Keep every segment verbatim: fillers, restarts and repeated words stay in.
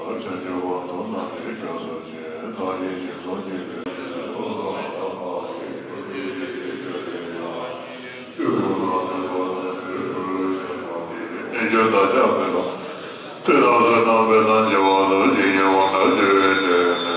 བྱང་ཆུབ་བར་དུ་བསྔགས་ཏེ་སྐྱབས་སུ་མཆི། བདག་གིས་སྦྱིན་སོགས་བགྱིས་པའི། ཉེས་སྤྱོད་དག་ཀྱང་མི་སློང་། དེ་དག་བསོད་ནམས་དཔེ་དང་བྱེ་བ་དང་། ཇི་སྙེད་དབང་དང་བཅས་པའི་དོན་ལས། དགེ་བའི་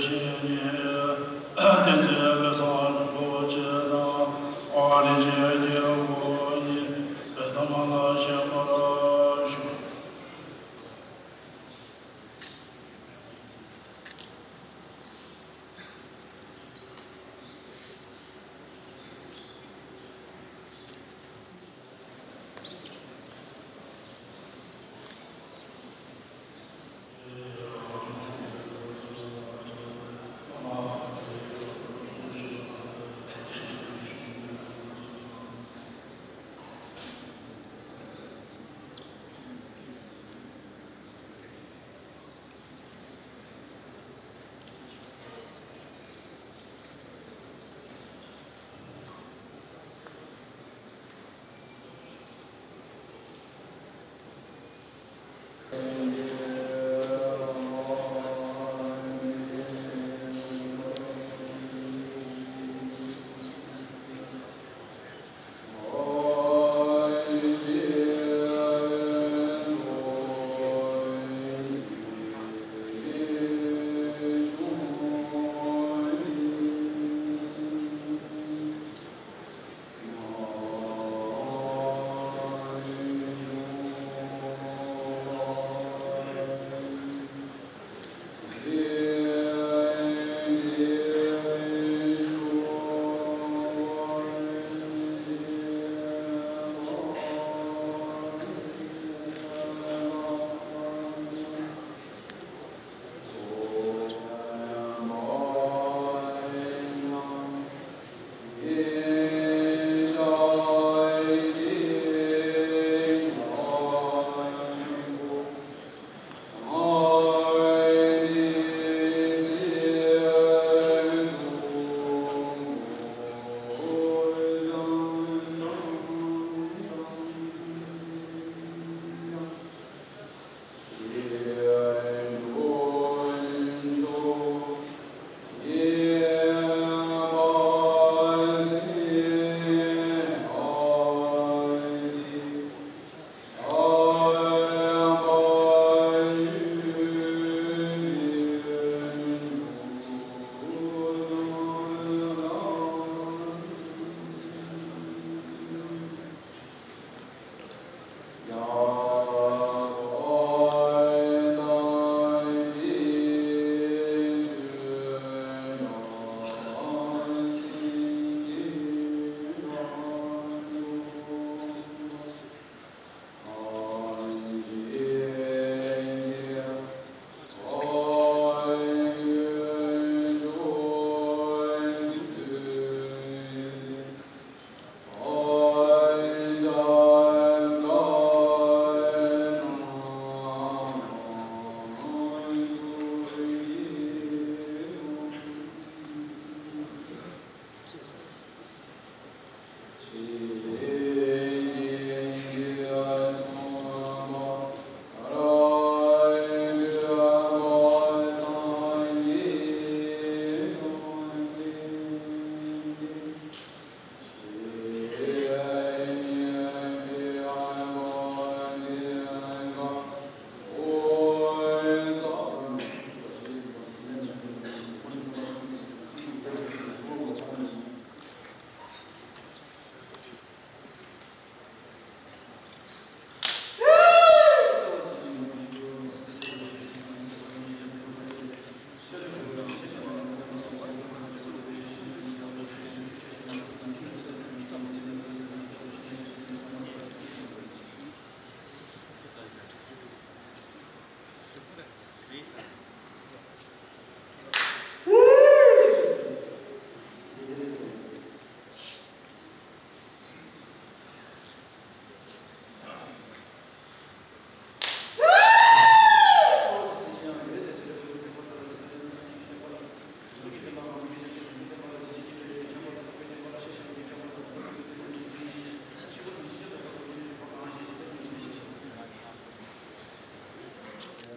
བཤེས་གཉེན་བསྟན་འཛིན་དཔལ་བཟང་རིན་པོ་ཆེ་དང་། ཨ་རིན་ཆེན་རྒྱལ་པོ་གཉིས་པད་མ་ལ་བཞེངས་པར་ཞུ།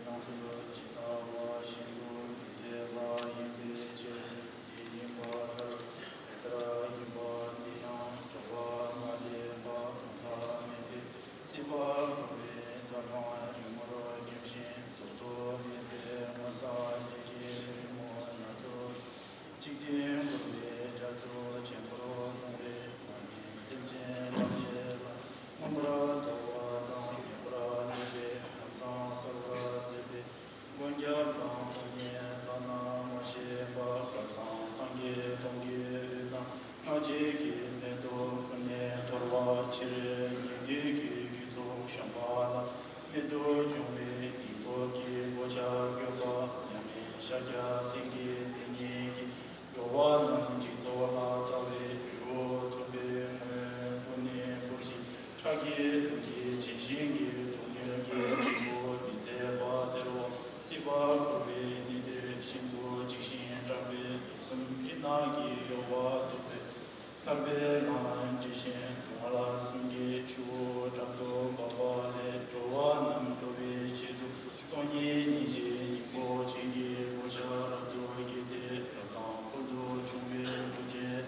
ལམ་སྲོལ་ཇི་ལྟ་བ་བཞིན་དུ་མི་འཐད་པ་ཡིན་པའི་ཕྱིར། དེ་ཡིན་པར་ཐལ། དེ་ལྟར་ཡིན་པ་འདི་ཡང་སྦྱོར་བ་མ་འདྲེས་པ་མུ་མཐའ་མེད་པའི་སྲིད་པ་འཁོར་བའི་རྩ་ཁམས་རིང་མོར་འགྲིམ་ཞིང་ཐོག་ཏུ་མེད་པའི་མངོན་སུམ་ལས་ཀྱི་རི་མོ་སྣ་ཚོགས། འཇིག་རྟེན་འཁོར་བའི་རྒྱ་མཚོ་ཆེན་པོར་ལྷུང་བའི་མ་ནིང་སེམས་ཅན་ཐམས་ཅད་ལ་མངོན་པར་མཐོ་བ་དང་ངེས་པར་གནས་པའི་ལམ་བཟང་གསལ་བར་མཛད་པའི་མགོན་སྐྱབས་དང་སྟོང་ཉིད་བླ་ན་མ་མཆིས་པ་སྐལ་བཟང་སངས་རྒྱས་སྟོང་གི་དབུས་ན། སྔ་ཕྱི་གི་མེ་ཏོག་ཀུན་ནས་འཐོར་བ་ཕྱིར། ཉན་ཐོས་ཀྱི་རྒྱུད་ཚོགས་གཞོམ་པ་ལ། རྨད་དུ་བྱུང་བའི་སྙིང་སྟོབས་ཀྱི་གོ་ཆ་བཀོད་པ། མཉམ་མེད་ཤཱཀྱ་སེང་གེའི་དེ་ཉིད་ཀྱིས། འགྲོ་བ་རྣམས་འཇིག་ཚོགས་ལ་ལྟ་བའི་རི་བོ་ཐུབ་པའི་ངོས། ཀུན་ནས་བསྐོར་ཞིང་ཁྲག་གི་དུག་གིས་བྱུགས་ཤིང་གི། སྡུག་བསྔལ་གྱི་འབྲས་བུ་མི་བཟད་པ་སྟེར་བ། སྲིད་པ་འཁོར་བའི་གནས་འདིར་ཤིན་ཏུ་འཇིགས་ཤིང་སྐྲག་པའི། དུག་གསུམ་སྤྲིན་ནག་གི་གཡོ་བ་འདོར་བའི། ཐར་པའི་ངང་འདྲེན་ཞིང་སྡུག་བསྔལ་གསུམ་གྱི་ཆུ་བོ་དགྲ་བཅོམ་པ་ལས། འགྲོ་བ་རྣམས་སྒྲོལ་བའི་ཆེད་དུ། སྟོང་ཉིད་སྙིང་རྗེའི་སྙིང་པོ་ཆེན་གྱི་གོ་ཆ་རབ་ཏུ་བསྐྱེད་དེ། རབ་དང་ཀུན་ཏུ་བྱུང་བའི་ཐུགས་རྗེ་དང་།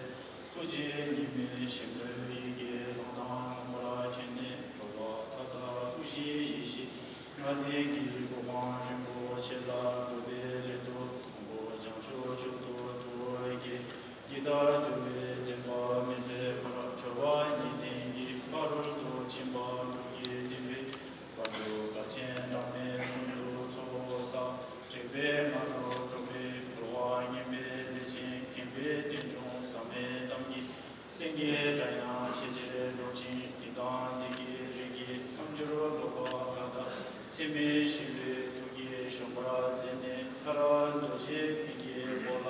ཐུགས་རྗེ་ཉིད་མེད་ཆེན་པོའི་ཡི་གེ་རང་དང་མངོན་པར་བརྒྱན་ནས། འགྲོ་བ་མཐའ་དག་སྐུ་བཞིའི་ཡེ་ཤེས་ལྔ་ལྡན་གྱི་གོ་འཕང་རིན་པོ་ཆེ་ལ་འགོད་པའི་སླད་དུ། དང་པོ་བྱང་ཆུབ་མཆོག་ཏུ་ཐུགས་བསྐྱེད། ཇི་ལྟར་འགྱུར་བའི་མཛད་པ་མི་འདྲའི་བར། སྦྱོར་བ་གཉིས་ལྡན་གྱི་ཕ་རོལ་ཏུ་ཕྱིན་པ་དྲུག་གི་བསྟན་པའི་བར་དུ། དཀའ་ཆེན་གྲངས་མེད་གསུམ་དུ་ཚོགས་བསགས། དྲེགས་པའི་ང་རོ་བྲོ་བའི་འཁོར་བ་ངན་པའི་ལས་ཅན། ཁེངས་པའི་རྟེན་འབྱུང་ཟག་མེད་གཏམ་གྱི་སེང་གེའི་སྒྲ་དབྱངས་ཆེས་ཆེར་སྒྲོག་ཅིང་། སྡིག་དང་སྡིག་གི་རིགས་ཀྱི་མཚམས་སྦྱོར་ལོག་པ་མཐའ་དག་ཚད་མེད་ཞི་བའི་ཐུགས་ཀྱིས་གཞོམ་པར་མཛད་ནས། མཐར་རྡོ་རྗེ་གདན་གྱི་སྒོ་ལ་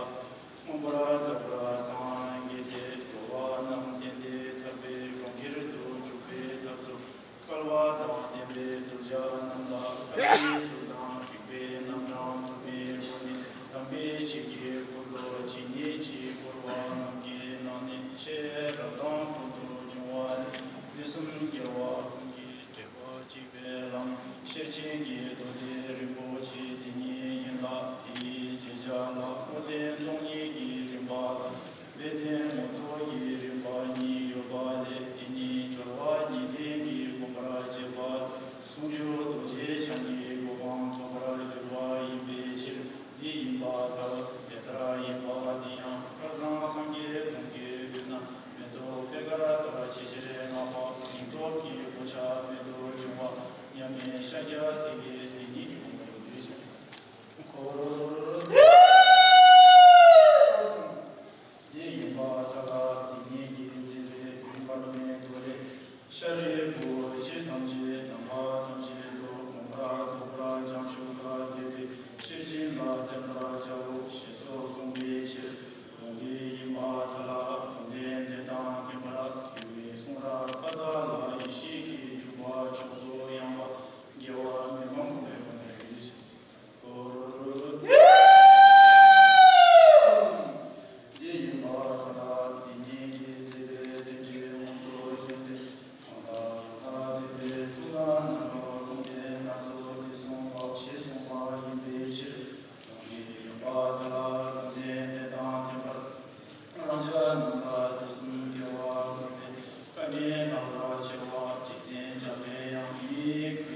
མངོན་པར་རྫོགས་པར་སངས་རྒྱས་ཏེ། འགྲོ་བ་རྣམས་བསྟན་ཏེ་ཐར་པའི་གྲོང་ཁྱེར་དུ་འཇུག་པའི་ཐབས་སུ། སྐལ་བ་དང་ལྡན་པའི་གདུལ་བྱ་རྣམས་ལ། ཐར་པའི་ཚུལ་དང་རིགས་པའི་རྣམ་གྲངས་དུ་མའི་སྒོ་ནས། དམ་པའི་ཆོས་ཀྱི་འཁོར་ལོ་ཇི་སྙེད་ཅིག་བསྐོར་བ་རྣམས་ཀྱི་ནང་ནས། ཆེས་རབ་དང་ཀུན་ཏུ་འབྱུང་བ་ནི། ལུས་གསུམ་རྒྱལ་བ་ཀུན་གྱི་དྲེགས་པ་གཅིག་པའི་ལམ། ཤེར་ཕྱིན་གྱི་མདོ་སྡེ་རིན་པོ་ཆེ་དེ་ཉིད་ཡིན་ལ། དེའི་བརྗོད་བྱ་ལ་དངོས་བསྟན་སྟོང་ཉིད་ཀྱི་རིམ་པ་དང་། དཔེ་བསྟན་མངོན་རྟོགས་ཀྱི་རིམ་པ་གཉིས་ཡོད་པ་ལས། དེ་ཉིད་སྦྱོར་བ་གཉིས་ལྡན་གྱིས་སྒོམ་པར་བྱེད་པ། ཟུང་འཇུག་རྡོ་རྗེ་འཆང་གི་གོ་འཕང་ཐོབ་པར་འགྱུར་བ་ཡིན་པའི་ཕྱིར། འདི་ཡིན་པར་ཐལ། དེ་ལྟར་ཡིན་པ་འདི་ཡང་སྐལ་བཟང་སངས་རྒྱས་སྟོང་གི་དབུས་ན། མེ་ཏོག་པད་དཀར་ལྟར་ཆེས་ཆེར་མངའ་བ། སྙིང་སྟོབས་ཀྱི་གོ་ཆ་རྨད་དུ་བྱུང་བ། མཉམ་མེད་ཤཱཀྱ་སེང་གེ་དེ་ཉིད་ཀྱི་དགོངས་པ་ཡིན་པའི་ཕྱིར། འཁོར་འདས་གསུམ། འདི་ཡིན་པར་ཐལ། དེ་ཉིད་ཀྱིས་མཛད་པའི་ཡུམ་མར་མེ་ཏོག་ལས། ཤཱ་རིའི་བུ། ཆོས་ཐམས་ཅད་དང་པ་ཐམས་ཅད་དུ། མངོན་པར་རྫོགས་པར་བྱང་ཆུབ་ལ་འདོད་པས། ཤེར་ཕྱིན་ལ་འཛེམ་པར་བྱའོ། ཞེས་སོགས་གསུངས་པའི་ཕྱིར། ལུང་འདི་ཡིན་པར་ཐལ། ལུང་དོན་འདི་དང་མཐུན་པར། དེ་བས་གསུང་རབ་མཐའ་དག་ལ། ཡེ་ཤེས་ཀྱི་འཇུག་པ་མཆོག་ཏུ་ཡངས་པ། རྒྱལ་བ་མི་ཕམ་དགོངས་པའི་དབང་ལས། འདི་ཡིན་པར་ཐལ། དེ་ཉིད་ཀྱིས་མཛད་པའི་བསྟན་བཅོས་དབང་དུ། ལྡན་རྣམ་པར་ཕྱེ་བ་རྗེ་བཙུན་འཇམ་པའི་དབྱངས། མི་ཡི་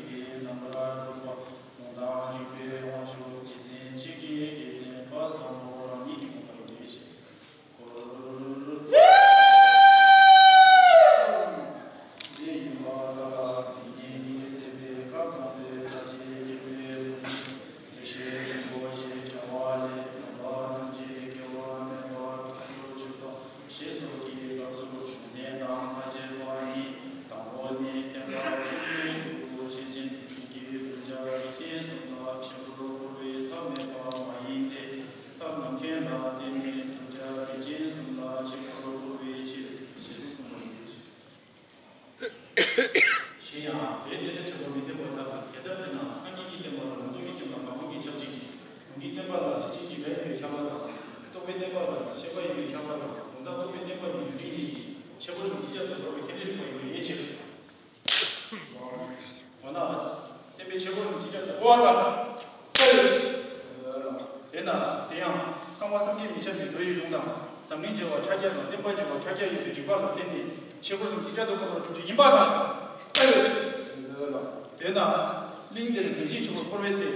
གེ་ལྡན་རྣམ་པར་སྒྲོག་པ་ལུང་དང་རིགས་པའི་དབང་ཕྱུག་རྗེ་བཙུན་ཆོས་ཀྱི་རྒྱལ་མཚན་དཔལ་བཟང་པོ་རང་ཉིད་ཀྱི་དགོངས་པ་ཡིན་པའི་ཕྱིར། འདི་ཡིན་པ་ལྟར་དེ་ཉིད་ཀྱི་མཛད་པའི་སྐབས་དང་པོའི་ད་ཅི་སྐྱེས་པའི་ལུང་ལེགས་བཤད་རིན་པོ་ཆེའི་དྲ་བ་ལས། ནམ་མཁའ་ཐམས་ཅད་སྐྱེ་བ་མེད་པར་ཐུགས་སུ་ཆུད་པ་ཞེས་སོགས་ཀྱི་སྐབས་སུ་བཞུགས་གནས་དང་མཐའ་ཡས་པ་ཉིད། དང་པོ་ནི་བསྟན་པ་ཆོས་ཀྱི་འབྲུ་བོ་ཆེ་ཆེན་ཀུན་གྱི་གདུལ་བྱ་རིགས་ཅན་གསུམ་ལ་ཆོས་འཁོར་བསྐོར་བའི་ཐབས་མེད་པ་མ་ཡིན་ཏེ། ཐབས་རྣམ་མཁྱེན་ལ་བརྟེན་ནས་གདུལ་བྱ་རིགས་ཅན་གསུམ་ལ་ཆོས་འཁོར་བསྐོར་བའི་ཕྱིར་ཞེས་སུ་གསུངས་པ་ཡིན། གཞན་ཡང་དེ་ལས་ལས་ཆེན་པོ་མི་ལྡན་པ་དག་གིས་དེ་ལྟར་དྲིས་ན། སངས་རྒྱས་ཀྱི་བསྟན་པ་དང་ལུང་རྟོགས་ཀྱི་བསྟན་པ་གང་རུང་གིས་ཁྱབ་ཅིང་། ལུང་གི་བསྟན་པ་ལ་དྲི་ཆེན་གྱི་རྭ་ཡིན་པས་ཁྱབ་པ་དང་། རྟོགས་པའི་བསྟན་པ་ལ་ཤེས་པ་ཡིན་པས་ཁྱབ་པ་དང་། ལུང་དང་རྟོགས་པའི་བསྟན་པ་ནི་རྒྱུ་འབྲས་གཉིས་ཤིང་། ཆོས་འཁོར་གསུམ་ཅིག་ཅར་དུ་རྟོགས་པའི་ཁས་ལེན་རིགས་པ་ཡིན་པའི་ཕྱིར། འོ་ན། བསྟན་པའི་ཆོས་འཁོར་གསུམ་ཅིག་ཅར་དུ་རྟོགས་པར་ཐལ། དེས་ན་དེ་ཡང་གསང་བ་བསམ་གྱིས་མི་ཁྱབ་པའི་མདོ་ཡི་ལུང་དང་། འཛམ་གླིང་བྱེ་བ་ཕྲག་བརྒྱ་དང་བསྟན་པ་བྱེ་བ་ཕྲག་བརྒྱ་ཡོད་པའི་རིགས་པ་ལ་བརྟེན་ནས་ཆོས་འཁོར་གསུམ་ཅིག་ཅར་དུ་བསྐོར་བར་གྲུབ་ཅིང་ཡིན་པར་ཐལ། དེས་ན། གླིང་འདིར་བདེ་གཤེགས་ཆོས་འཁོར་བསྐོར་བའི་ཚེ།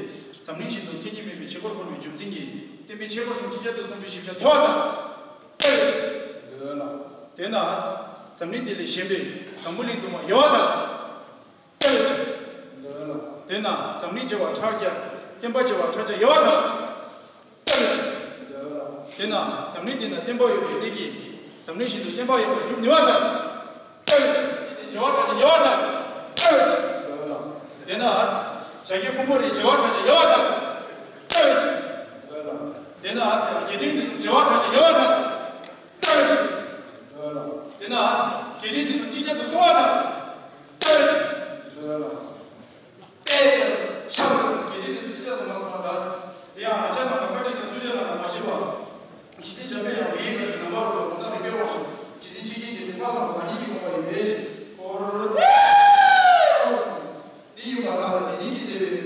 འཛམ་གླིང་བཞིན་དུ་མཚན་ཉིད་མེད་པའི་ཆོས་འཁོར་བསྐོར་བའི་རྒྱུ་མཚན་གྱིས་བསྟན་པའི་ཆོས་འཁོར་གསུམ་ཅིག་ཅར་དུ་གསུངས་པའི་ཞིབ་ཆ་དེ་བར་ཐལ། དེས་ན། འཛམ་གླིང་འདི་ལས་གཞན་པའི་འཛམ་བུ་གླིང་དུ་མ་ཡོད་པར་ཐལ། དེས་ན་འཛམ་གླིང་བྱེ་བ་ཕྲག་བརྒྱ། བསྟན་པ་བྱེ་བ་ཕྲག་བརྒྱ་ཡོད་པར་ཐལ། དེས་ན་འཛམ་གླིང་འདི་ན་བསྟན་པ་ཡོད་པའི་གནད་ཀྱིས། འཛམ་གླིང་བཞིན་དུ་བསྟན་པ་ཡོད་པར་གྲུབ་ནུས་པར་ཐལ། བྱེ་བ་ཕྲག་བརྒྱ་ཡོད་པར་ཐལ། དེས་ན། བྱ་རྒོད་ཕུང་པོ་རིས་བྱེ་བ་ཕྲག་བརྒྱ་ཡོད་པར་ཐལ། དེས་ན། རྒྱས་འབྲིང་བསྡུས་གསུམ་བྱེ་བ་ཕྲག་བརྒྱ་ཡོད་པར་ཐལ། དེས་ན། རྒྱས་འབྲིང་བསྡུས་གསུམ་ཅིག་ཅར་དུ་གསུང་བར་ཐལ། དཔེ་ཆ་ཆགས་པའི་རྒྱས་འབྲིང་བསྡུས་གསུམ་ཅིག་ཅར་དུ་མ་གསུངས་པར་ཐལ། དེ་ཡང་རང་ཅག་རྣམས་ལ་བཀའ་དྲིན་དང་ཐུགས་རྗེ་ལ་མ་ཞུས་པ། རྗེ་བཙུན་འཇམ་པའི་དབྱངས་མི་ཡི་གེ་ལྡན་རྣམ་པར་རོལ་པ་ལུང་དང་རིགས་པའི་དབང་ཕྱུག་རྗེ་བཙུན་ཆོས་ཀྱི་རྒྱལ་མཚན་དཔལ་བཟང་པོ་རང་ཉིད་ཀྱི་དགོངས་པ་ཡིན་པའི་ཕྱིར། འཁོར་འདི་ཡིན་པ་དག་ལ་དེ་ཉིད་ཀྱི་མཛད་པའི་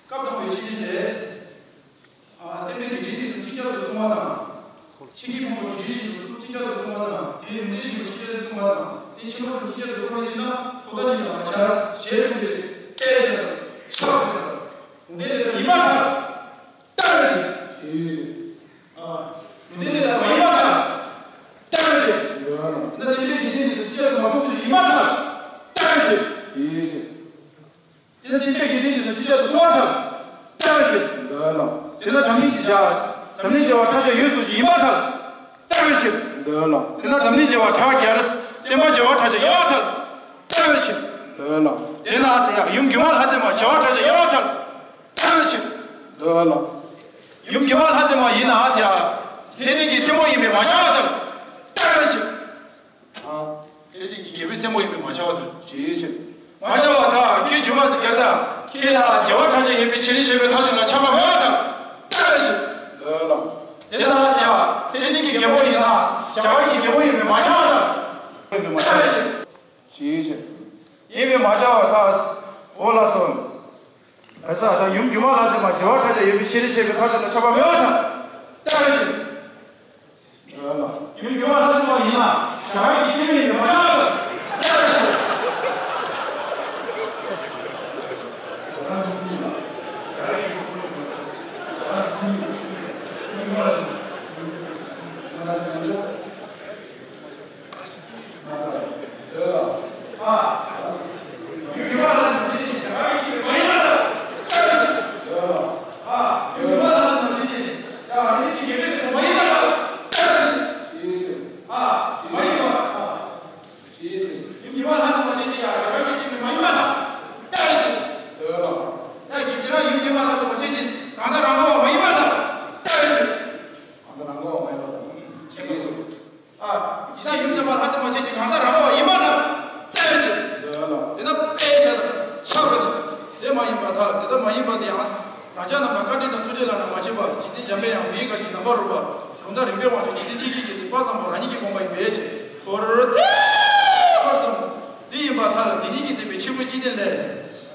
སྐབས་དང་པོའི་ཕྱི་ཉིན་ལས། ཨ། བསྟན་པའི་རྒྱས་འབྲིང་བསྡུས་གསུམ་ཅིག་ཅར་དུ་གསུང་བ་དང་། ཆོས་ཀྱི་ཕུང་པོ་རྒྱས་འབྲིང་བསྡུས་གསུམ་ཅིག་ཅར་དུ་གསུང་བ་དང་། དེའི་ལུང་བསྡུས་བསྡུས་གསུམ་ཅིག་ཅར་དུ་གསུང་བ་དང་། དེའི་ཕྱི་མ་གསུམ་ཅིག་ཅར་དུ་བསྐོར་བའི་ཕྱིར་ན་ཐོག་མཐའ་གཉིས་ལ་མ་ཆགས་ཞེས་གསུངས་པའི་ཕྱིར། དཔེ་ཆ་ཆགས་པའི་ལུང་དེ་ལས་ཡིན་པར་ཐལ། ལྟ་བའི་ཕྱིར། ཨ། ལུང་དེ་ལས་མ་ཡིན་པར་ཐལ། ལྟ་བའི་ཕྱིར། ན་དེ་ལས་རྒྱས་འབྲིང་བསྡུས་གསུམ་ཅིག་ཅར་དུ་མ་གསུངས་ཞེས་ཡིན་པར་ཐལ། ལྟ་བའི་ཕྱིར། དེ་ལྟར་བསྟན་པའི་རྒྱས་འབྲིང་བསྡུས་གསུམ་ཅིག་ཅར་དུ་གསུང་བར་ཐལ། ལྟ་བའི་ཕྱིར། འདོད་ལ། དེ་ལ་འཛམ་གླིང་གི་བྱ། འཛམ་གླིང་བྱེ་བ་ཕྲག་བརྒྱ་ཡོད་གསུངས་ཤིག་ཡིན་པར་ཐལ། ལྟ་བའི་ཕྱིར། འདོད་ལ། དེ་ལ་འཛམ་གླིང་བྱེ་བ་ཕྲག་བརྒྱ་རེ། བསྟན་པ་བྱེ་བ་ཕྲག་བརྒྱ་ཡོད་པར་ཐལ། ལྟ་བའི་ཕྱིར། འདོད་ལ། དེ་ན་ཟེར་ཡག་ཡུམ་སྒྱུ་མ་ལྷ་མཛེས་མ་བྱེ་བ་ཕྲག་བརྒྱ་ཡོད་པར་ཐལ། ལྟ་བའི་ཕྱིར། འདོད་ལ། ཡུམ་སྒྱུ་མ་ལྷ་མཛེས་མ་ཡིན་ན་ཟེར་ཡག་ལྷས་སྡེ་གི་སྲས་མོ་ཡིན་པས་མ་ཁྱབ་པར་ཐལ། ལྟ་བའི་ཕྱིར། ལྷས་སྡེ་གི་རྒྱལ་པོའི་སྲས་མོ་ཡིན་པས་མ་ཁྱབ་པར་ཐལ། ཇི་ཕྱིར། མ་ཁྱབ་པར་ཐལ། ཁྱེད་སྒྱུ་མ་འདི་སྐལ་བཟང་ཁྱེད་ལ་བྱེ་བ་ཕྲག་བརྒྱ་ཡོད་པའི་ཕྱིར་ཞེས་པའི་མཐའ་མཇུག་ལ་ཁྱབ་པ་མེད་པར་ཐལ། ལྟ་བའི་ཕྱིར། འདོད་ལ། དེ་ལྟར་ཟེར་ཡག་ལྷས་སྡེ་གི་རྒྱལ་པོ་ཡིན་ན་རྒྱ་གར་གྱི་རྒྱལ་པོ་ཡིན་པས་མ་ཁྱབ་པར་ཐལ། ལྟ་བའི་ཕྱིར། ཇི་ཕྱིར། ཡིན་པས་མ་ཁྱབ་པར་ཐལ། འོ་ལགས་སོ། ག་ས་ད་ཡུམ་སྒྱུ་མ་ལྷ་མཛེས་མ་བྱེ་བ་ཕྲག་བརྒྱ་ཡོད་པའི་ཕྱིར་ཞེས་པའི་མཐའ་མཇུག་ལ་ཁྱབ་པ་མེད་པར་ཐལ། ལྟ་བའི་ཕྱིར། ཡུམ་སྒྱུ་མ་ལྷ་མཛེས་མ་ཡིན་ན་བྱ་བའི་གི་ཏིང་ངེ་འཛིན་མ་ཆགས་པར་ཐལ། གང་ཟག་རང་ག་བ་མ་ཡིན་པར་ཐལ། ཨ། ཡིན་ན་ཡུམ་སྒྱུ་མ་ལྷ་མཛེས་མ་ཆོས་ཅན། གང་ཟག་རང་ག་བ་མ་ཡིན་པར་ཐལ། ལྟ་བའི་ཕྱིར། དེ་ལྟར་དཔེ་ཆ་ཆགས་པའི་དེ་མ་ཡིན་པར་ཐལ། དེ་ལྟར་མ་ཡིན་པ་དེ་ཡང་། རང་ཅག་རྣམས་ལ་བཀའ་དྲིན་དང་ཐུགས་རྗེ་བླ་ན་མ་མཆིས་པ་རྗེ་བཙུན་འཇམ་པའི་དབྱངས་མི་ཡི་གེ་ལྡན་རྣམ་པར་རོལ་པ་ལུང་དང་རིགས་པའི་དབང་ཕྱུག་རྗེ་བཙུན་ཆོས་ཀྱི་རྒྱལ་མཚན་དཔལ་བཟང་པོ་རང་ཉིད་ཀྱི་དགོངས་པ་ཡིན་པའི་ཕྱིར། འཁོར་འདི་ཡིན་པར་ཐལ། དེ་ཉིད་ཀྱིས་མཛད་པའི་ཆོས་སྐུ་ཅི་སྟེ་ལས།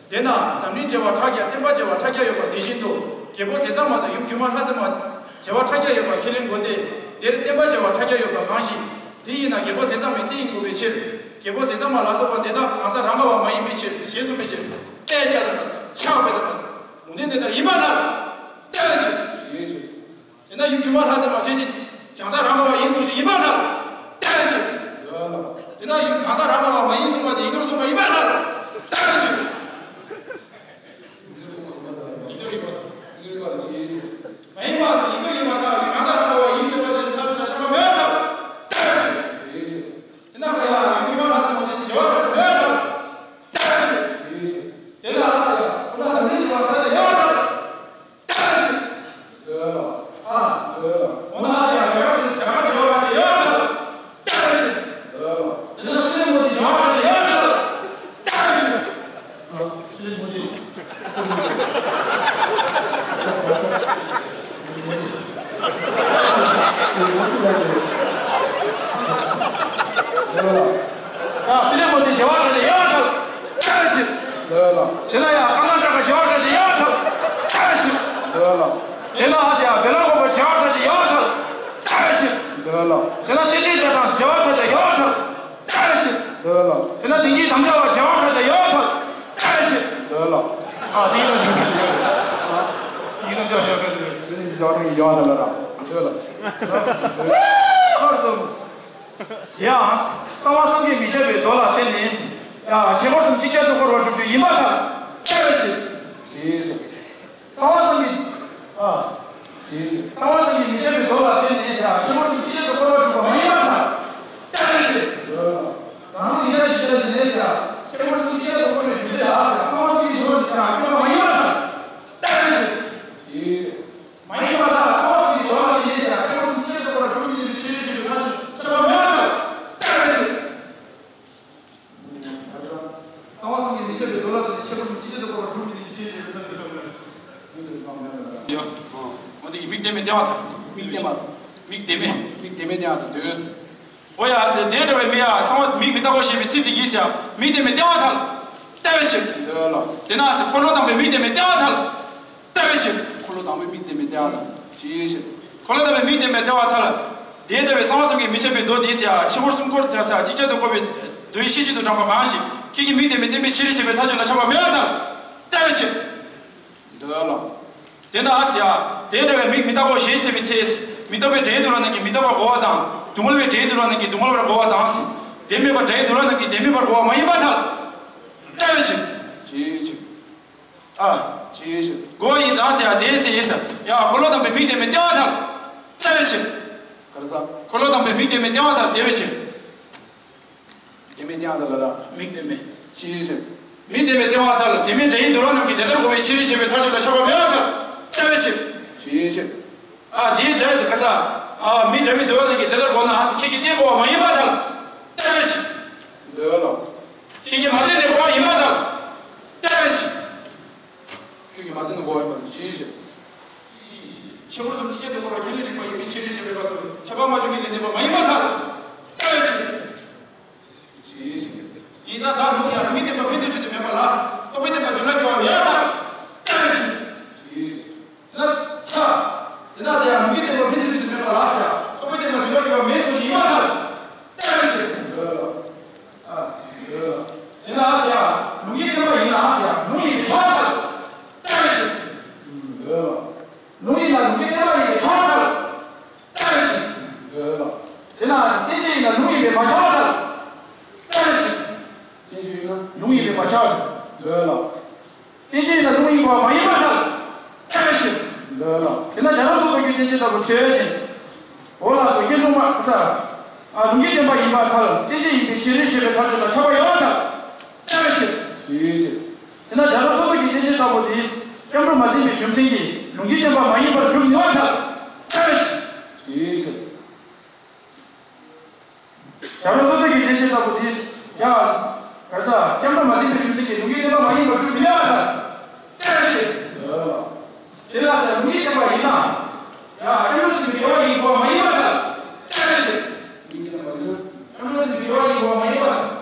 དེས་ན་འཛམ་གླིང་བྱེ་བ་ཕྲག་བརྒྱ་བསྟན་པ་བྱེ་བ་ཕྲག་བརྒྱ་ཡོད་པ་དེ་བཞིན་དུ་རྒྱལ་པོ་ཟས་གཙང་མ་དང་ཡུམ་སྒྱུ་མ་ལྷ་མཛེས་མ་བྱེ་བ་ཕྲག་བརྒྱ་ཡོད་པ་ཁས་ལེན་དགོས་ཏེ། དེར་བསྟན་པ་བྱེ་བ་ཕྲག་བརྒྱ་ཡོད་པ་གང་ཞིག་དེ་ཡིན་ན་རྒྱལ་པོ་ཟས་གཙང་མའི་ཚེ་ཡིན་དགོས་པའི་ཕྱིར། རྒྱལ་པོ་ཟས་གཙང་མ་ལ་སོགས་པ་དེ་དག་གང་ཟག་རང་ག་བ་མ་ཡིན་པའི་ཕྱིར་ཞེས་གསུངས་པའི་ཕྱིར། ཏདྱ་ཐཱ། ཕྱག་འཚལ་ལོ། ལུང་བསྟན་དེ་ལྟར་ཡིན་པར་ཐལ། ཏདྱ་ཐཱ། དེ་ན་ཡུམ་སྒྱུ་མ་ལྷ་མཛེས་མ་ཞེས་བྱ། གང་ཟག་རང་ག་བ་ཡིན་གསུངས་ཤིང་ཡིན་པར་ཐལ། ཏདྱ་ཐཱ། དེ་ན་ཡུམ་གང་ཟག་རང་ག་བ་མ་ཡིན་གསུངས་པ་དེ་ཡིན་ནོར་གསུངས་པ་ཡིན་པར་ཐལ། ཏདྱ་ཐཱ། མ་ཡིན་པ་དང་ཡིན་པ་ཡིན་པར་ཐལ། གང་ཟག་རང་ག་བ་ཡིན་གསུངས་པ་དེ་ཐལ་འགྱུར་ལ་ཆགས་པ་མེད་པར་ཐལ། ཏདྱ་ཐཱ། དེ་ན་ཁ་ཡ་ཡུམ་སྒྱུ་མ་ལྷ་མཛེས་མ་ཞེས་བྱ་བ་ཆགས་པ་མེད་པར་ཐལ། ཏདྱ་ཐཱ། དེ་ལ་ཨ་སེ་ཡ་ཁོ་ན་ཟམ་རིམ་གྱི་བར་ཐལ་ཡང་ཐལ། ཡ་སི་ལེ་མོ་དེ་བྱེ་བ་ཕྲག་བཞི་ཡོད་ཐལ། ལྟ་བའི་ཕྱིར། ལོས་ལ། དེ་ལ་ཡང་ཀ་ན་ཊ་ཀ་བྱེ་བ་ཕྲག་བཞི་ཡོད་ཐལ། ལྟ་བའི་ཕྱིར། ལོས་ལ། དེ་ལ་ཨ་སི་ཡ་བེ་ལ་ཀོ་པ་བྱེ་བ་ཕྲག་བཞི་ཡོད་ཐལ། ལྟ་བའི་ཕྱིར། ལོས་ལ། དེ་ལ་སེ་ཅན་ཇ་ཐང་བྱེ་བ་ཕྲག་བཞི་ཡོད་ཐལ། ལྟ་བའི་ཕྱིར། ལོས་ལ། དེ་ལ་དེང་གི་དམ་བཅའ་བ་བྱེ་བ་ཕྲག་བཞི་ཡོད་ཐལ། ལྟ་བའི་ཕྱིར། ལོས་ལ། ཨ་དེ་ཡིན་ན་ཞོག་གི་ཡོད། ཡིན་ན་ཞོག་གི་ཡོད། ཡོད་ཐལ་ལ་ར། ལོས་ལ། ཁར་སོང་། ཡང་། གསང་བ་བསམ་གྱིས་མི་ཁྱབ་པའི་མདོ་ལ་བརྟེན་ནས། ཡང་ཁྱད་པར་གསུམ་ཅིག་ཅར་དུ་བསྐོར་བར་སྒྲུབ་རྒྱུ་ཡིན་པར་ཐལ། ལྟ་བའི་ཕྱིར། གསང་བ་བསམ་གྱིས། ཨ། གསང་བ་བསམ་གྱིས་མི་ཁྱབ་པའི་མདོ་ལ་བརྟེན་ནས། ཡང་ཁྱད་པར་གསུམ་ཅིག་ཅར་དུ་བསྐོར་བར་སྒྲུབ་པ་མ་ཡིན་པར་ཐལ། ལྟ་བའི་ཕྱིར། རང་ལུགས་ཡིན་ན་ཞེས་བྱ་ཞེས་ནས། ཡང་ཁྱད་པར་གསུམ་ཅིག་ཅར་དུ་བསྐོར་བའི་རྒྱུ་དེ་ལ་གསང་བ་བསམ་གྱིས་མདོ་ནི་ཡང་སྐྱོན་པ་མ་ཡིན་པར་ཐལ། ལྟ་བའི་ཕྱིར། མ་ཡིན་པ་ལ་གསང་བ་བསམ་གྱིས་མདོ་ལ་བརྟེན་ནས། ཡང་ཁྱད་པར་གསུམ་ཅིག་ཅར་དུ་བསྐོར་བར་སྒྲུབ་པའི་ཕྱིར་ཞེས་པའི་ཁྱད་པར་མེད་པར་ཐལ། ལྟ་བའི་ཕྱིར། གསང་བ་བསམ་གྱིས་མི་ཁྱབ་པའི་མདོ་ལ་བརྟེན་ནས་ཁྱད་པར་གསུམ་ཅིག་ཅར་དུ་བསྐོར་བར་སྒྲུབ་པའི་ཕྱིར་ཞེས་པའི་ཁྱད་པར་མེད་པར་ཐལ། ཡ། འོ་དེ་གི་མིག་བདེན་མེད་བསྟན་པར་ཐལ། མིག་བདེན་པ། མིག་བདེན་མེད། མིག་བདེན་མེད་བསྟན་པར་ཐལ། འོ་ཡ་ཟེར། དེ་འདྲ་བའི་མི་ཡ་གསང་བ་མིག་མི་རྟག་གོ་ཞེས་པའི་ཚིག་འདི་གིས་ཡ་མིག་བདེན་མེད་བསྟན་པར་ཐལ། ལྟ་བའི་ཕྱིར། ལོས་ལ། དེ་ན་ཟེར། འཁོར་ལོ་དང་པོའི་མིག་བདེན་མེད་བསྟན་པར་ཐལ། ལྟ་བའི་ཕྱིར། འཁོར་ལོ་དང་པོའི་མིག་བདེན་མེད་བསྟན་པར་ཐལ། ཅིའི་ཕྱིར། འཁོར་ལོ་དང་པོའི་མིག་བདེན་མེད་བསྟན་པར་ཐལ། དེ་ལྟ་བུའི་གསང་བ་བསམ་གྱིས་མི་ཁྱབ་པའི་མདོ་འདིས་ཡ་ཁྱད་པར་གསུམ་བསྐོར་བྱ་ས་ཅིག་ཅར་དུ་བསྐོར་བའི་མདོའི་ཤེས་བྱེད་དུ་བགྲངས་པ་གང་ཞིག་ཁྱེད་ཀྱིས་མིག་བདེན་མེད་བསྟན་པའི་ཕྱིར་ཞེས་པའི་མཐའ་དོན་ལ་ཁྱབ་པ་མེད་པར་ཐལ། ལྟ་བའི་ཕྱིར། ལོས་ལ། དེ་ན་ཟེར་ཡ། དེ་འདྲ་བའི་མིག་མི་རྟག་གོ་ཞེས་ཟེར་བའི་ཚེ། མི་རྟག་པའི་སྒྲའི་འདུག་ལབ་ནི་གིས་མི་རྟག་པར་གོ་བ་དང་། སྡུག་བསྔལ་བའི་སྒྲའི་འདུག་ལབ་ནི་གིས་སྡུག་བསྔལ་བར་གོ་བ་དང་ཟེར། བདེན་མེད་པ་སྒྲའི་འདུག་ལབ་ནི་གིས་བདེན་མེད་པར་གོ་བ་མ་ཡིན་པར་ཐལ། ལྟ་བའི་ཕྱིར། ཅིའི་ཕྱིར། ཨ། ཅིའི་ཕྱིར། གོ་བ་ཡིན་ཙང་ཟེར་ཡ་དེ་ཟེར་ཡིན་ཟེར། ཡ་འཁོར་ལོ་དང་པོའི་མིག་བདེན་མེད་བསྟན་པར་ཐལ། ལྟ་བའི་ཕྱིར། ག་རེ་ཟེར། འཁོར་ལོ་དང་པོའི་མིག་བདེན་མེད་བསྟན་པར་ཐལ། དེ་བའི་ཕྱིར། བདེན་མེད་བསྟན་པར་ཐལ་ལ་ར། མིག་བདེན་མེད། ཅིའི་ཕྱིར། མིག་བདེན་མེད་བསྟན་པར་ཐལ། བདེན་མེད་སྒྲ་ཡི་འདུག་ལབ་རྣམས་ཀྱིས་དེ་ལྟར་གོ་བའི་ཕྱིར་ཞེས་པའི་མཐར་གྱུར་ལ་ཁྱབ་པ་མེད་པར་ཐལ། ལྟ་བའི་ཕྱིར། ཅིའི་ཕྱིར། ཨ་དེའི་སྒྲ་དེ་ག་ས། ཨ་མི་འདྲ་མི་འདུག་ལབ་རྣམས་ཀྱིས་དེ་ལྟར་གོ་ན་ཨ་ཟེར་ཁྱེད་ཀྱིས་བསྟན་གོ་བ་མ་ཡིན་པར་ཐལ། ལྟ་བའི་ཕྱིར། ལོས་ལ། ཁྱེད་ཀྱིས་མ་བསྟན་ནས་གོ་བ་ཡིན་པར་ཐལ། ལྟ་བའི་ཕྱིར། ཁྱོད་ཀྱིས་མ་བསྟན་ན་གོ་བ་ཡིན་པར་ཅིའི་ཕྱིར། ཁྱད་པར་གསུམ་ཅིག་ཅར་དུ་བསྐོར་བ་ཁས་ལེན་རིགས་པ་ཡིན་པའི་ཕྱིར་ཞེས་པའི་སྐབས་སུ་ཁྱབ་པ་མ་བྱུང་གི་ལན་བསྟན་པ་མ་ཡིན་པར་ཐལ། ལྟ་བའི་ཕྱིར། ཅིའི་ཕྱིར། ཡིན་ཙང་བདག་ལུགས་ཀྱང་མིག་བདེན་པ་ཕན་འདོགས་ཆོས་དུ་མེད་པ་ལ། རྟོག་པའི་བདེན་པ་རྒྱུད་ལ་སྐྱེ་བ་མེད་པར་ཐལ། ལྟ་བའི་ཕྱིར། ཅིའི་ཕྱིར། ན་ཚ། དེ་ན་ཟེར་ཡང་མིག་བདེན་པ་ཕན་འདོགས་ཆོས་དུ་མེད་པ་ལ་ཟེར་ཡང་རྟོག་པའི་བདེན་པ་རྒྱུད་ལ་སྐྱེ་བ་མེད་གསུངས་ཤིང་ཡིན་པར་ཐལ། ལྟ་བའི་ཕྱིར། ཨ། དེ་ན་ཟེར་ཡང་ལུང་གི་བསྟན་པ་ཡིན་ན་ཟེར་ཡང་ལུང་ཡིན་པས་ཆགས་པར་ཐལ། ལྟ་བའི་ཕྱིར། ལུང་ཡིན་ན་ལུང་གི་བསྟན་པ་ཡིན་པས་ཆགས་པར་ཐལ། ལྟ་བའི་ཕྱིར། དེ་ན་བསྟན་བཅོས་ཡིན་ན་ལུང་ཡིན་པས་མ་ཆགས་པར་ཐལ། ལྟ་བའི་ཕྱིར། བསྟན་བཅོས་ཡིན་ན་ལུང་ཡིན་པས་མ་ཆགས་པར་ཐལ། བསྟན་བཅོས་ཡིན་ན་ལུང་ཡིན་པ་མ་ཡིན་པར་ཐལ། ལྟ་བའི་ཕྱིར། དེ་ན་བྱ་རོག་སོགས་པ་ཡི་བསྟན་བཅོས་ལྟ་བུ་ཆོས་ཅན། འོ་ལགས་སོ། ཀུན་རྫོབ་མ་ས། ཨ་ལུང་གི་བསྟན་པ་ཡིན་པར་ཐལ། བསྟན་བཅོས་ཡིན་པའི་ཕྱིར་ཞེས་པའི་མཐར་གྱུར་ལ་ཁྱབ་པ་ཡོད་པར་ཐལ། ལྟ་བའི་ཕྱིར། དེས་ན་བྱ་རོག་སོགས་པ་ཡི་བསྟན་བཅོས་ལྟ་བུ་དེས་སྐྱབས་འགྲོ་མ་ཟིན་པའི་རྒྱུ་མཚན་གྱིས་ལུང་གི་བསྟན་པ་མ་ཡིན་པར་སྒྲུབ་ནུས་པར་ཐལ། ལྟ་བའི་ཕྱིར། བྱ་རོག་སོགས་པ་ཡི་བསྟན་བཅོས་ལྟ་བུ་དེས་ཡང་། ག་རེ་ཟེར། སྐྱབས་འགྲོ་མ་ཟིན་པའི་རྒྱུ་མཚན་གྱིས་ལུང་གི་བསྟན་པ་མ་ཡིན་པར་སྒྲུབ་མི་ནུས་པར་ཐལ། ལྟ་བའི་ཕྱིར། དེ་ལ་ཟེར་ལུང་གི་བསྟན་པ་ཡིན་ན། ཡང་སྐྱབས་འགྲོ་ཟིན་པའི་དགེ་བ་ཡིན་དགོས་པ་མ་ཡིན་པར་ཐལ། ལྟ་བའི་ཕྱིར། སྐྱབས་འགྲོ་ཟིན་པའི་དགེ་བ་ཡིན་དགོས་པ་མ་ཡིན་པར་ཐལ།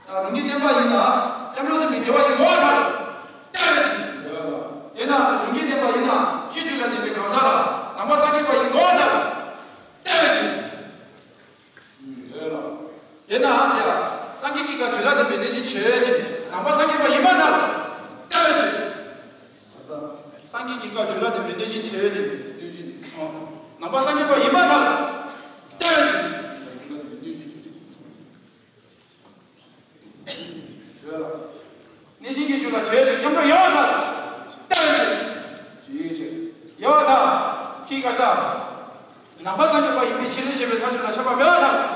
ད་ལུང་གི་བསྟན་པ་ཡིན་ན་སྐྱབས་འགྲོ་ཟིན་པའི་དགེ་བ་ཡིན་དགོས་པར་ཐལ། ལྟ་བའི་ཕྱིར། དེས་ན་ལུང་གི་བསྟན་པ་ཡིན་ན་ཁྱད་ཆོས་ལ་ལྡན་པའི་གང་ཟག་ལ། ཇི་ལྟར་བསྟན་པའི་གནས་ཆེན་བྱེད་ཅིང་། ནང་པ་སངས་རྒྱས་པ་ཡིན་པར་ཐལ། ལྟ་བའི་ཕྱིར། སངས་རྒྱས་ཀྱི་བཀའ་ཇི་ལྟར་བསྟན་པའི་གནས་ཆེན་བྱེད་ཅིང་། ཨོ། ནང་པ་སངས་རྒྱས་པ་ཡིན་པར་ཐལ། ལྟ་བའི་ཕྱིར། གནས་ཆེན་གྱི་ཆོས་ལ་བྱེད་ཅིང་། སྐྱབས་འགྲོ་ཡིན་པར་ཐལ། ལྟ་བའི་ཕྱིར། ཡོད་ཐལ། ཁྱེད་ག་ས། ནང་པ་སངས་རྒྱས་པ་ཡིན་པའི་ཕྱིར་ཞེས་པའི་མཐའ་མཇུག་ལ་ཁྱབ་པ་མེད་པར་ཐལ།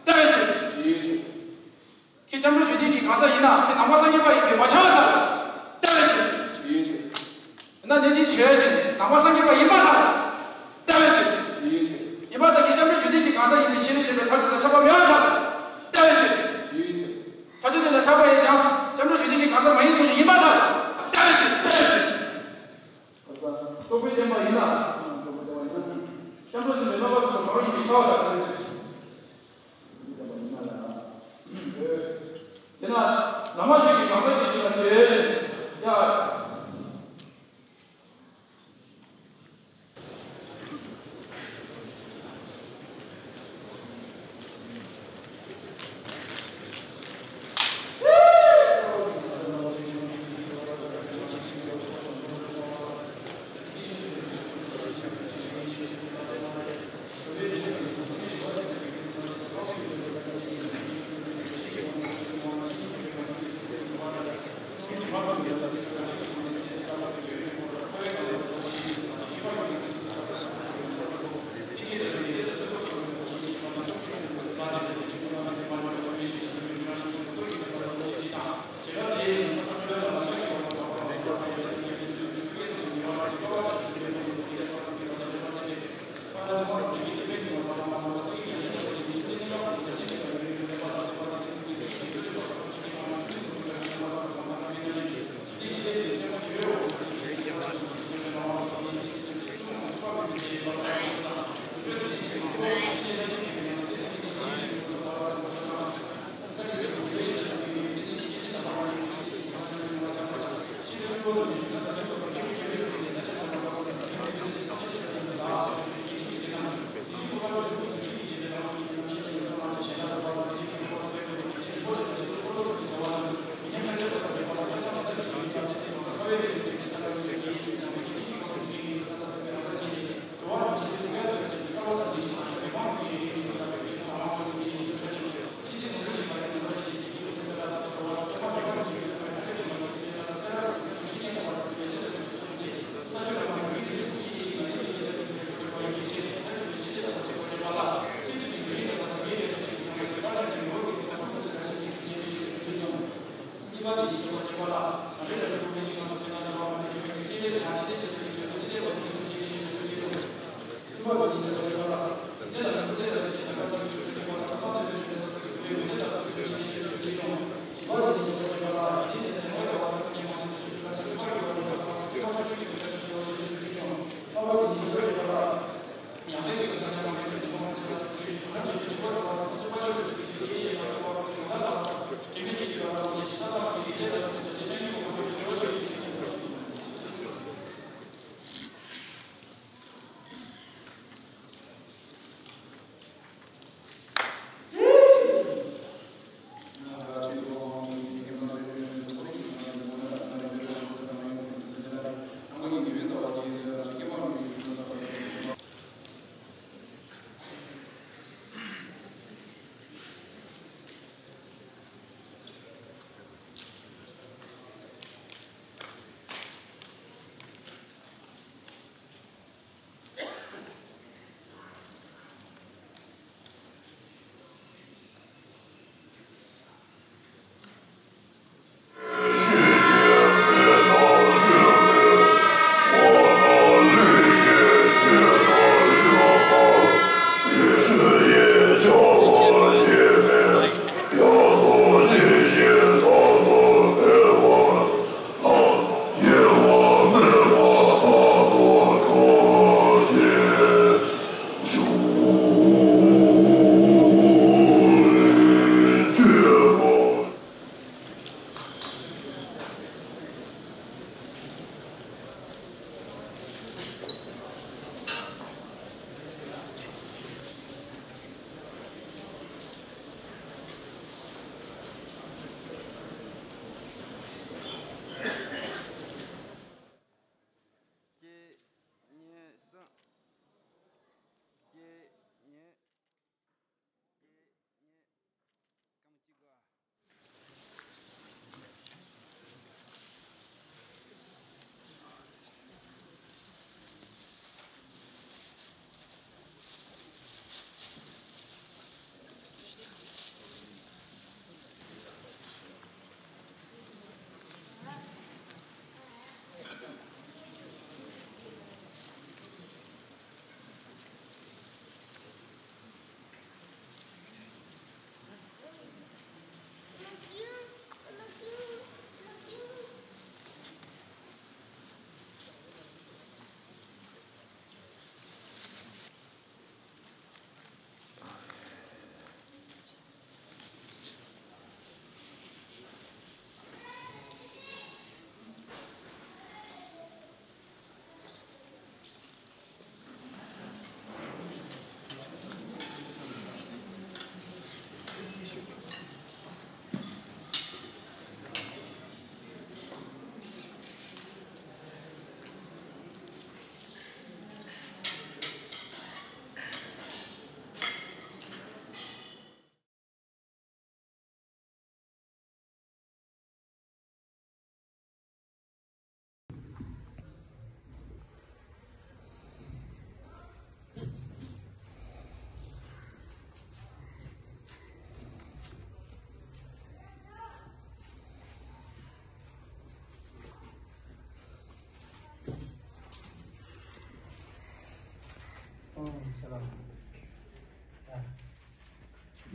ལྟ་བའི་ཕྱིར། ཁྱེད་སྐྱབས་འགྲོ་རྒྱུད་སྡེ་གི་གང་ཟག་ཡིན་ན། ཁྱེད་ནང་པ་སངས་རྒྱས་པ་ཡིན་པས་མ་ཁྱབ་པར་ཐལ། ལྟ་བའི་ཕྱིར། ཡིན་ན་གནས་ཆེན་བྱེད་ཅིང་། ནང་པ་སངས་རྒྱས་པ་ཡིན་པར་ཐལ། ལྟ་བའི་ཕྱིར། ཡིན་པར་ཐལ། ཁྱེད་སྐྱབས་འགྲོ་རྒྱུད་སྡེ་གི་གང་ཟག་ཡིན་པའི་ཕྱིར་ཞེས་པའི་མཐའ་མཇུག་ལ་ཁྱབ་པ་མེད་པར་ཐལ། ལྟ་བའི་ཕྱིར། མཐའ་མཇུག་དེ་ལ་ཁྱབ་པ་ཡིན་ཀྱང་། སྐྱབས་འགྲོ་རྒྱུད་སྡེ་གི་གང་ཟག་མ་ཡིན་གསུངས་ཤིང་ཡིན་པར་ཐལ། ལྟ་བའི་ཕྱིར། ལྟ་བའི་ཕྱིར། རྟོག་པས་བརྟེན་པ་ཡིན་ལ། སྐྱབས་འགྲོ་ཟེར་བའི་རྣམ་པ་ཟེར་བ་མ་རུངས་ཡིན་པས་ཁྱབ་པར་ཐལ། ལྟ་བའི་ཕྱིར། དེས་ན་བླ་མ་ཞིག་གིས་གང་ཟག་གི་ཆོས་ལ་བྱེད་ཅིང་། ཡ།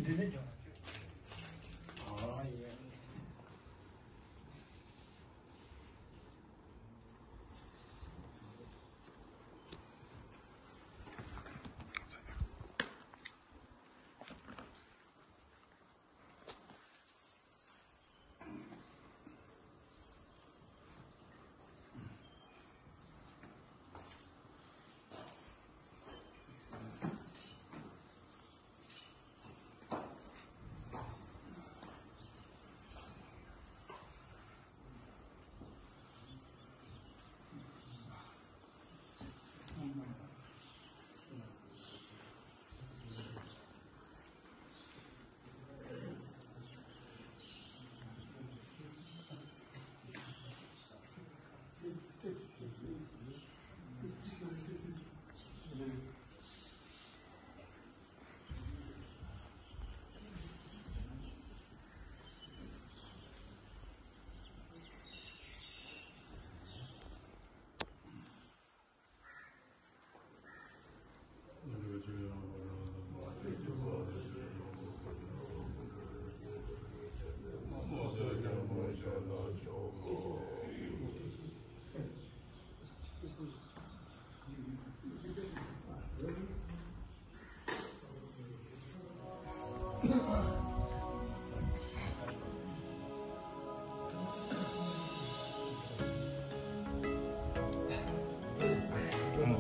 འདི་ནས་ཀྱང་ཨ་ཡེ།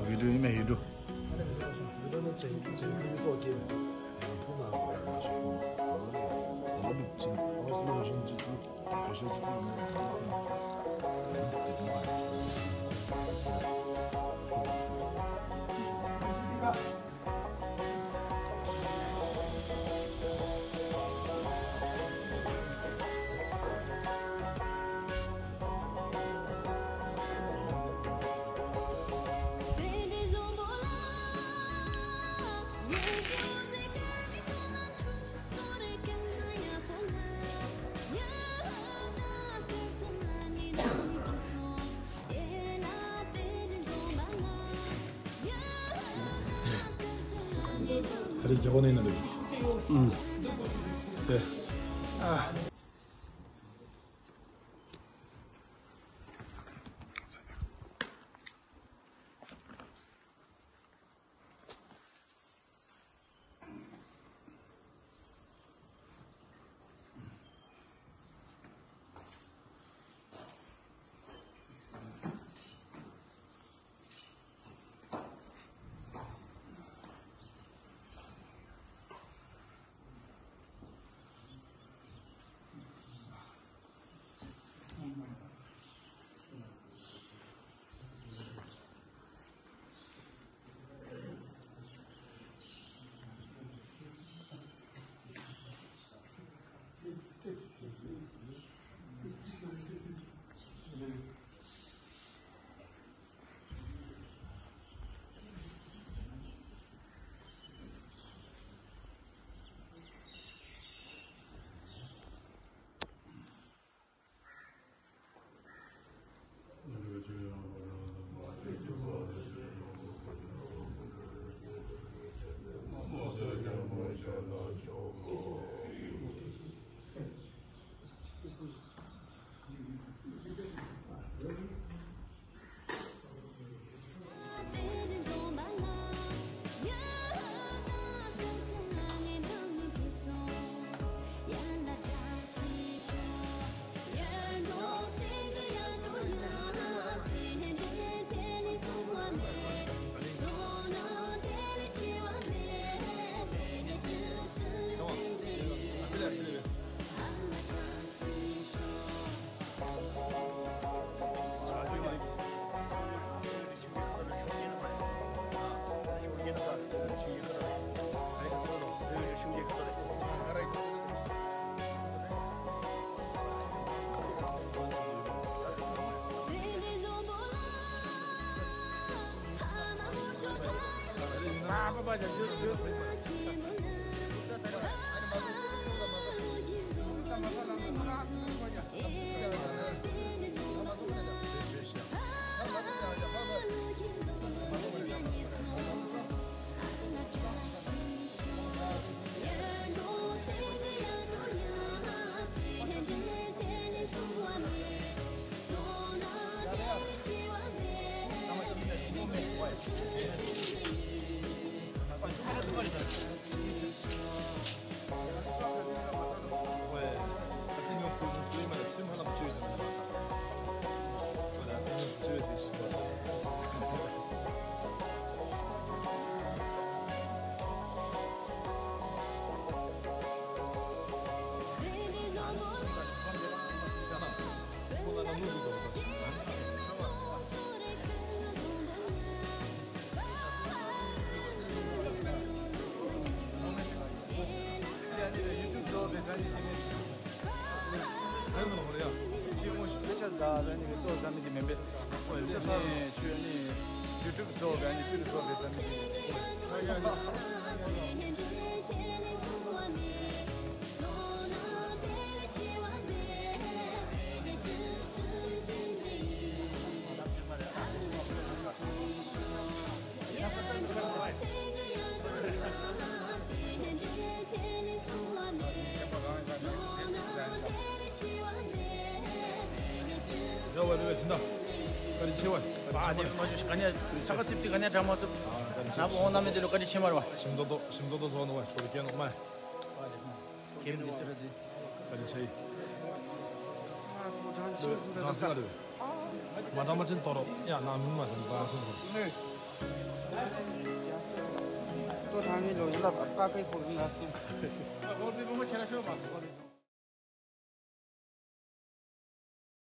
ཡིག་འབྲུ་ཡིན་མིན་ཡིག་འབྲུ། ད་རེས་མཛད་སྒོ་ནས་ནང་འདུག་ཨུམ། ཨ། ད་ར་ནི་ཏོ་ཟ་མི་གི་མེ་བེས། ཨོ་ཡ། ཅི་ནི་ཆུ་ནི་ཡུ་ཊུབ་བཟོ་ག་ནི་ཕིལ་བཟོ་བེ་ཟ་མི་གི། རེ་བ་རེ་བ་ཅི་འདྲ། བཀའ་དྲིན་ཆེ་བ། ཨ་ནི་མ་ཞུ་ག་ནས་ཚ་ག་ཚིབ་ཚིབ་ག་ནས་དྲ་མ་ཚུབ། ན་བོ་འོང་ན་མི་དེ་ལོ་བཀའ་དྲིན་ཆེ་མ་རེད་བ། ཞིམ་ཏོག་ཏོ་ཞིམ་ཏོག་ཏོ་བཟོ་འདུག་བ། ཁྱོད་ཀྱི་ནོག་མ། ཁྱེད་མི་སེར་རེད། བཀའ་དྲིན་ཆེ། ཨ་ཁོ་གྲངས་ཆེ་ཟིན་པའི་གྲངས་སེ་རེད། མ་གྲངས་མ་ཅན་དོ་རོགས་ཡ་ན་མིན་མ་ཟིན་པ་སོང་ཟིན། ལོས། ཏོ་ཐ་མི་ལོ་ཡིན་ལ་པ་པའི་ཁོ་ཡིན་ལ་སྟེ། ཨ་ཧོར་པའི་བུ་མོ་ཆེ་ན་ཤོད་པ།